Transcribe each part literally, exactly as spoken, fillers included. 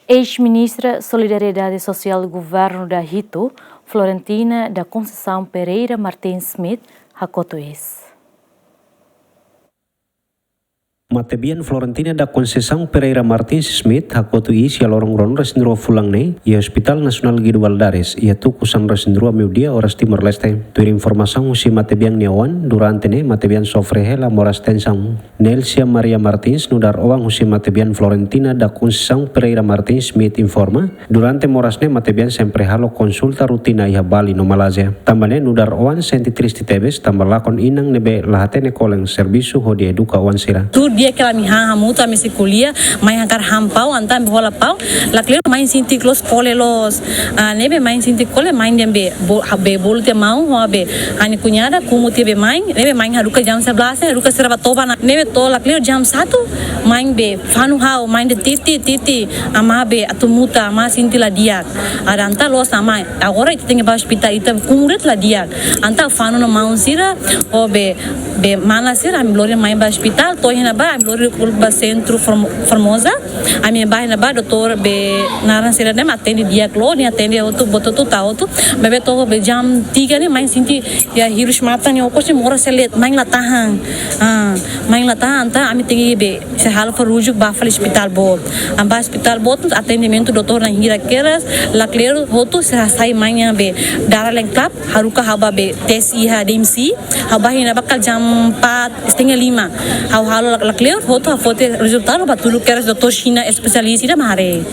Eis-Ministra Solidariedade Sosiál Governu Dahitu, Florentina da Conceição Pereira Martins Smith, hakotu iis. Matebian Florentina da Conceição Pereira Martins Smith hakotu iis iha loron ruanulu-resin-rua fulan ne'e iha Hospital Nasionál Guido Valadares iha tuku sanulu-resin-rua meiudia oras Timor-Leste. Tuir informasaun husi matebian nia oan, durante ne'e matebian sofre hela moras tensaun. Nelsia Maria Martins, nu'udar oan husi matebian Florentina da Conceição Pereira Martins Smith informa, durante moras ne'e matebian sempre halo konsulta rutina iha Bali no Malázia. Tanba ne'e nu'udar oan sente triste tebes, tanba lakon inan ne'ebé la hatene kolen servisu hodi eduka oan sira. Tuir di'ak ne'ebé ami han hamutuk, ami sei ko'alia, mãe hakarak han pão, entaun ami hola pão, lakleur mãe sente loos kole loos. Ah, ne'ebé mãe sente kole, mãe dehan be, bo-, ha-, be bolu tiha maun, ho be, ha'u-nia kuñada, kumu tiha be mãe, ne'ebé mãe haruka jam sebelas, haruka sira ba toba ona, ne'ebé to'o lakleur jam satu, mãe be, fanu ha'u, mãe dehan titi, titi, amá be, atu muta, amá sente la di'ak. Entaun loos amá, agora ita tenke bá ospitál, ita kumu de'it la di'ak. Entaun fanu ona maun sira, ho be, be mana sira, ami lori mãe ba ospitál, to'o iha ne'ebá, ami lori kul ba Sentru Form-, Formosa, ami bá iha ne'ebá, doutór be naran sira ne'e, atende di'ak loos, nia atende hotu, buat hotu, tau hotu, maibé to'o be jam tiga ne'e, mãe sente, iha hirus matan ne'e, okos ne'e moras sira de'it, mãe la tahan. Ah, mãe la tahan, entaun ami tenke be, sei halo fó rujuk bá fali ospitál boot. Ami bá ospitál boot, atendimentu doutór na'in hira kedas, lakleur hotu sei hasai mãe nia be, dara lengkap, haruka ha'u bá be, tes iha D M C, ha'u bá iha ne'ebá kala jam empat, setengah lima. Ha'u halo lak-, lakleur, hotu ha'u foti rezultadu, bá tulun kedas doutór Xina espesialis ida mak haree.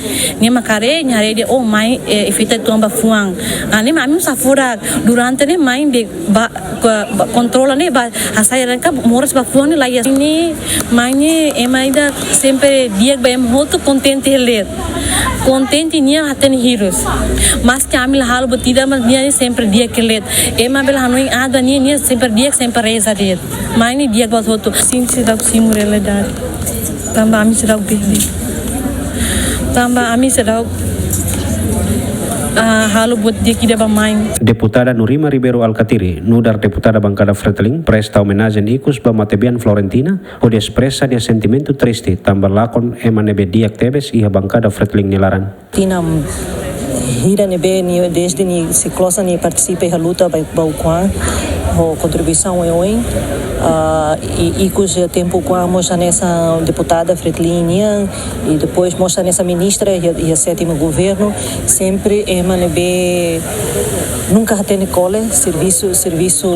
Nia mak haree, nia haree dehan, oh, mãe, eh, infeta uitoan ba fuan. Ah, ne'e mak ami mós sofre, durante ne'e mãe be, bá, ko-, bá kontrola ne'e, bá hasai rangka moras ba fuan ne'e la iha. Ne'e, mãe ne'e, ema ida sempre di'ak ba ema hotu, kontente hela de'it. Kontente nia hatene hirus. Maske ami la halo buat ida, mas nia ne'e sempre di'ak hela de'it. Ema bele hanoin aat ba nia, nia sempre di'ak, sempre reza de'it. Mãe ne'e di'ak ba hotu. Sente seidauk simu realidade. Tanba ami seidauk bele. Tanba ami seidauk, ah, halo buat di'ak ida ba mãe. Deputada Nurima Ribeiro Alkatiri, nu'udar deputada bankada Fretilin, presta omenajen ikus ba matebian Florentina, hodi espresa nia sentimentu triste, tanba lakon ema ne'ebé di'ak tebes iha bankada Fretilin nia laran. Tinan hira ne'ebé nia, desde nia sei klosan nia partisipa iha luta ba, ba ukun-an, ho kontribuisaun oioin, ah, i, ikus iha tempu ukun-an mós hanesan deputada Fretilin nian, i depois mós hanesan ministra iha, iha sétimu governu, sempre ema ne'ebé nunka hatene kole, servisu, servisu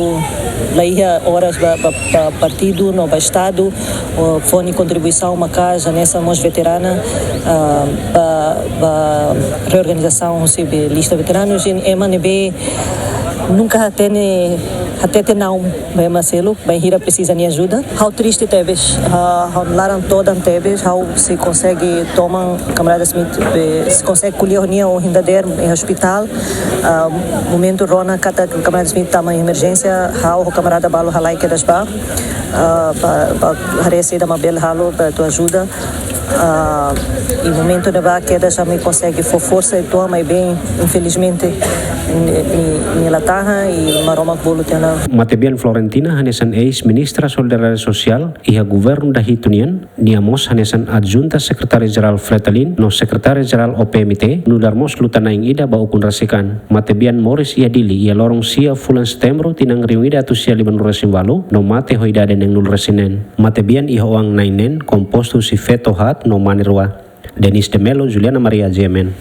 la iha oras ba, ba, ba partidu no ba estadu, o fó nia kontribuisaun maka'as, hanesan mós veterana, ah, ba, ba reorganizasaun husi be lista veteranus, i ema ne'ebé nunka hatene, hatete naun ba ema seluk, bainhira presiza nia ajuda. Ha'u triste tebes, ah, ha'u laran todan tebes, ha'u sei konsege toman kamarada Smith, be, sei konsege ko'alia ho nia ohin dadeer iha ospitál. Ah, momentu rona katak kamarada Smith tama emerjénsia, ha'u ho kamarada balu halai kedas bá, ah, ba, ba haree saida mak bele halo ba atu ajuda. Ah, i momentu ne'ebá kedas ami konsege fó forsa uitoan, maibé infelizmente nia, nia, nia la tahan i Maromak bolu tiha ona. Matebian Florentina hanesan eis-ministra Solidariedade Sosiál iha governu Dahitu nian, nia mós hanesan adjunta sekretária jerál Fretilin no sekretária jerál O P M T, nu'udar mós luta-na'in ida ba ukun rasik an. Matebian moris iha Dili iha loron sia fulan Setembru tinan rihun ida atus sia limanulu-resin-ualu, no mate ho idade neenulu-resin-neen. Matebian iha oan na'in-neen, kompostu husi feto haat no mane rua. Denis de Melo, Juliana Maria, G M N.